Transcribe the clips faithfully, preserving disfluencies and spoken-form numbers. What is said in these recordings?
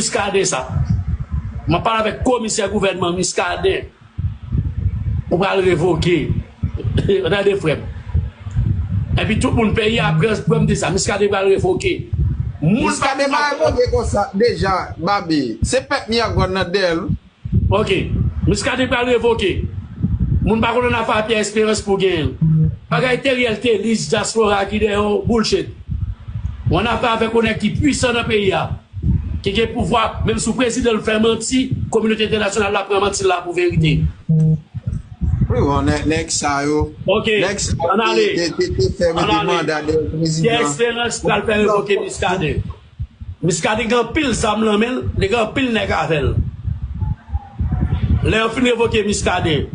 Muscadin sa. M ap pale avèk komisè gouvènman Muscadin. Ou pral revoke. Tande frè m. Epi tout moun peyi a pran, pran m di sa. Muscadin pral revoke. Moun pa Muscadin pa revoke konsa deja, Babe. Se pèp Miragwàn nan dèyè l. Ok. Muscadin pral revoke. Moun pa konn afè Pierre Espérance pou genyen. Bagay Teriel Thelus, dyaspora ki dèyè w, bullshit. Ou an afè avèk yon nèg ki pwisan nan peyi a, ki gen pouvwa, menm si prezidan l fè manti, kominote entènasyonal la pran manti la pou verite. Wi, bon, nèg, nèg sa yo. Ok, Nèg sa yo ann ale. Te, te, te fè Ann mete ale. Manda dèyè Pierre prezidan. Espérance pral fè revoke Muscadin. Muscadin gen anpil zam nan men l, li gen anpil nèg avè l. Lè yo fin revoke Muscadin,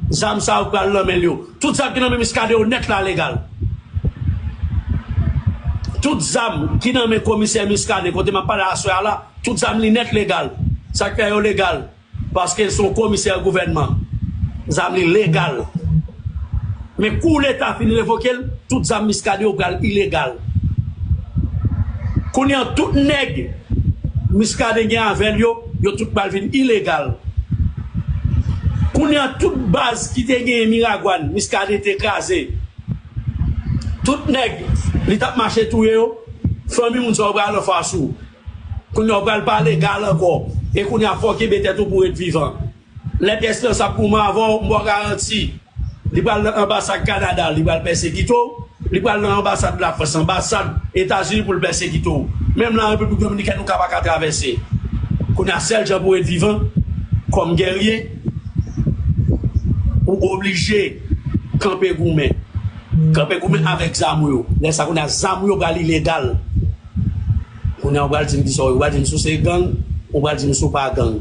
zam sa yo pral nan men l yo. Tout zam ki nan men Muscadin yo nèt la legal. Tout zam ki nan men komisè Muscadin, kote m ap pale aswè a la, tout zam li nèt legal. Sa k fè yo legal? Paske l se yon komisè gouvènman. Zam li legal. Men kou leta fin revoke l, tout zam Muscadin yo pral ilegal. Kounye a tout nèg Muscadin gen avè l yo, yo tout pral vin ilegal. Kounye a tout baz ki te genyen Miragwàn, Muscadin te kraze. Tout nèg li t ap mache touye yo, fanmi moun sa yo pral anfas ou. Kounye a w pral pa legal ankò. E kounye a fò w kenbe tèt ou pou w ret vivan. Lè Pierre Espérance ap goumen avè w, m ba w garanti. Li pral nan anbasad Kanada, li pral pèsekite w. Li pral nan anbasad Lafrans, anbasad Etazini pou l pèsekite w. Menm nan Repiblik Dominikèn, ou ka pa ka travèse. Kounye a sèl jan pou w ret vivan, kòm gèrye, ou oblije kanpe goumen. Kanpe goumen avèk zam ou yo. Lè sa kounye a zam ou yo pral ilegal. Kounye a ou pral di m kisa w ye, ou pral di m si w se gang, ou pral di m si w pa gang.